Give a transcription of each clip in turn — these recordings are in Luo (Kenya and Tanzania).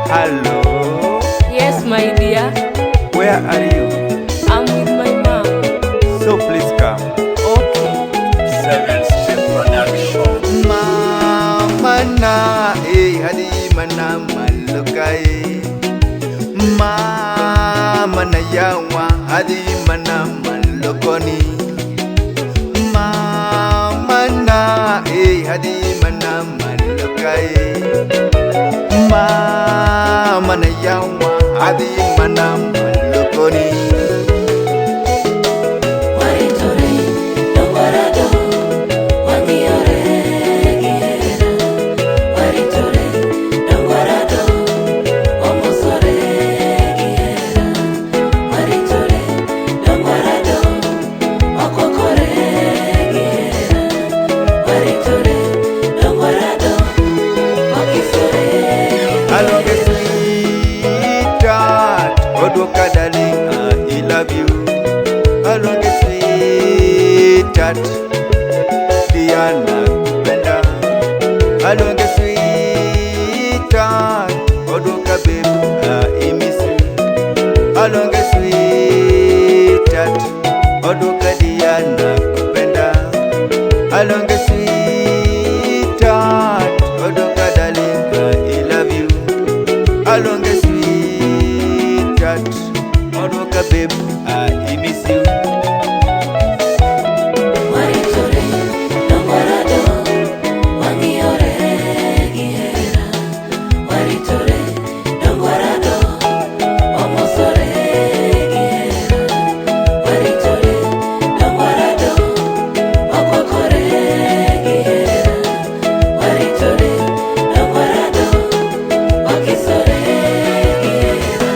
Hello, Yes, my dear. Where are you? I'm with my mom. So please come. Okay. Seven Step Production. Mama na eh hadi mana malukai. Mama na yawa hadi mana malukoni. Mama na eh hadi mana malukai. Mama na yawa hadi mana malukoni. Waritore, dongwarado, wang'iyore gi hera. Waritore, dongwarado, wamosore gi hera. Waritore, dongwarado, wakwakore gi hera. Waritore, dongwarado, wakisore gi Alonge hera. Sweetheart, Oduoka darling, I love you. Alonge sweetheart, Diana kupenda. Alonge sweetheart, Oduoka babe, I miss you. Alonge sweetheart, Oduoka Diana kupenda. Alonge sweetheart, Oduoka darling, I love you. Alonge sweetheart, Oduoka babe, I miss you. Waritore, dongwarado, wang'iyore gi hera. Waritore, dongwarado, wamosore gi hera. Waritore, dongwarado, wakwakore gi hera. Waritore, dongwarado, wakisore gi hera.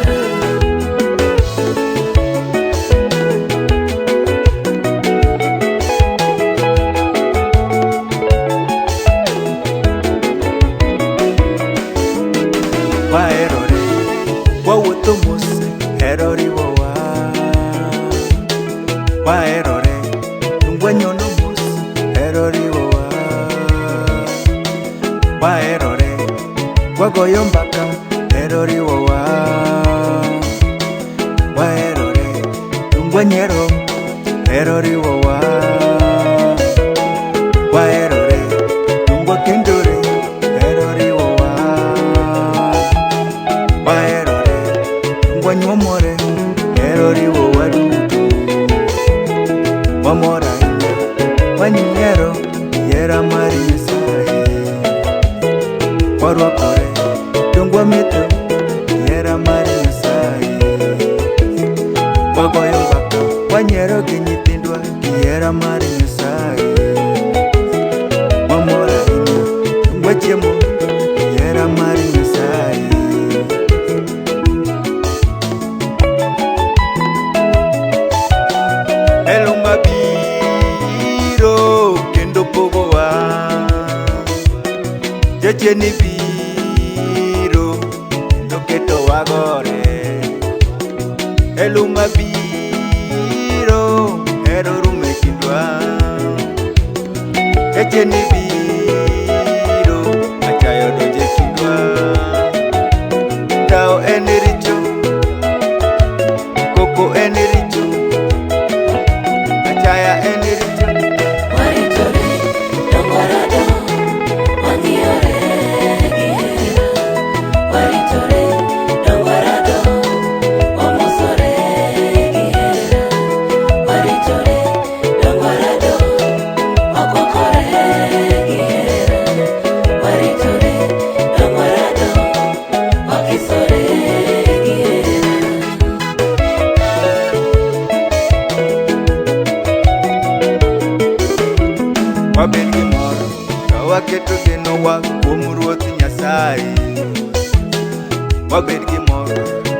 Waherore, wawuotho mos, hera oriwowa. Waherore, wanyono mos, hera oriwowa. Waherore, wagoyo mbaka, hera oriwowa. Waherore, wanyiero, hera oriwowa. Waherore, wakendore, hera oriwowa. Waherore, wanyuomore, hera oriwowa duto. Wamor ahinya, wanyiero, hera mar Nyasaye. Warwakore, dong wametho, hera mar Nyasaye. Wagoyo mbaka, wanyiero gi nyithindwa, hera mar Nyasaye. Wamor ahinya, dong wachiemo, hera mar Nyasaye. Elo mabiro kendo pogowa. Jachien biro kendo ketowa gore. Elo mabiro hero rumo e kindwa. Jachien biro achayo donjo e kindwa. Dhawo en richo, koko en richo, achaya en richo. Waritore, dongwarado, wang'iyore gi hera. Waritore, dongwarado, wamosore gi hera. Waritore, dongwarado, wakwakore gi hera. Waritore, dongwarado, wakisore gi hera. Wabed gi mor ka waketo genowa kuom Ruoth Nyasaye. Wabed gi mor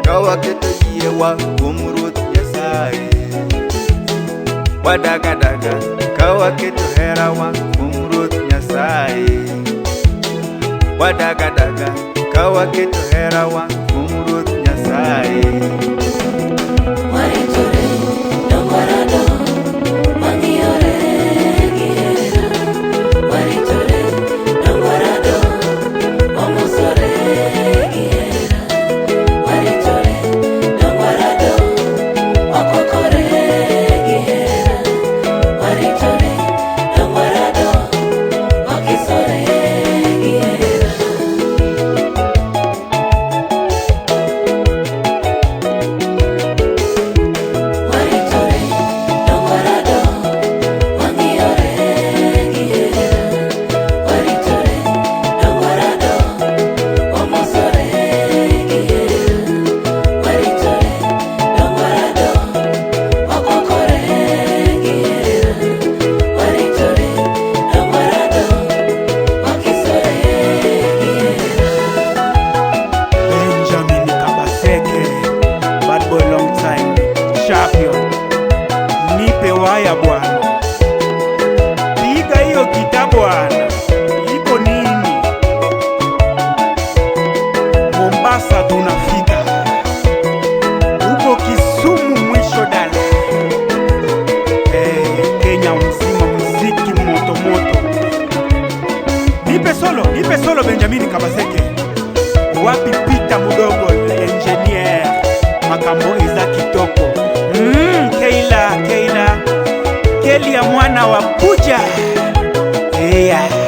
ka waketo yiewa kuom Ruoth Nyasaye. Wadag adaga ka waketo herawa kuom Ruoth Nyasaye. Wadag adaga ka waketo herawa kuom Ruoth Nyasaye. Waritore, dongwarado, wang'iyore gi hera. Waritore, dongwarado, wamosore gi hera. Mombasa tunafika, huko Kisumu mwisho dala. Kenya mzima muziki moto moto. Nipe solo Benjamin Kabaseke. Wapi Pita Mudogo engineer, makambo eza kitoko. Keila Keila Kelia mwana wa Buja. Eya.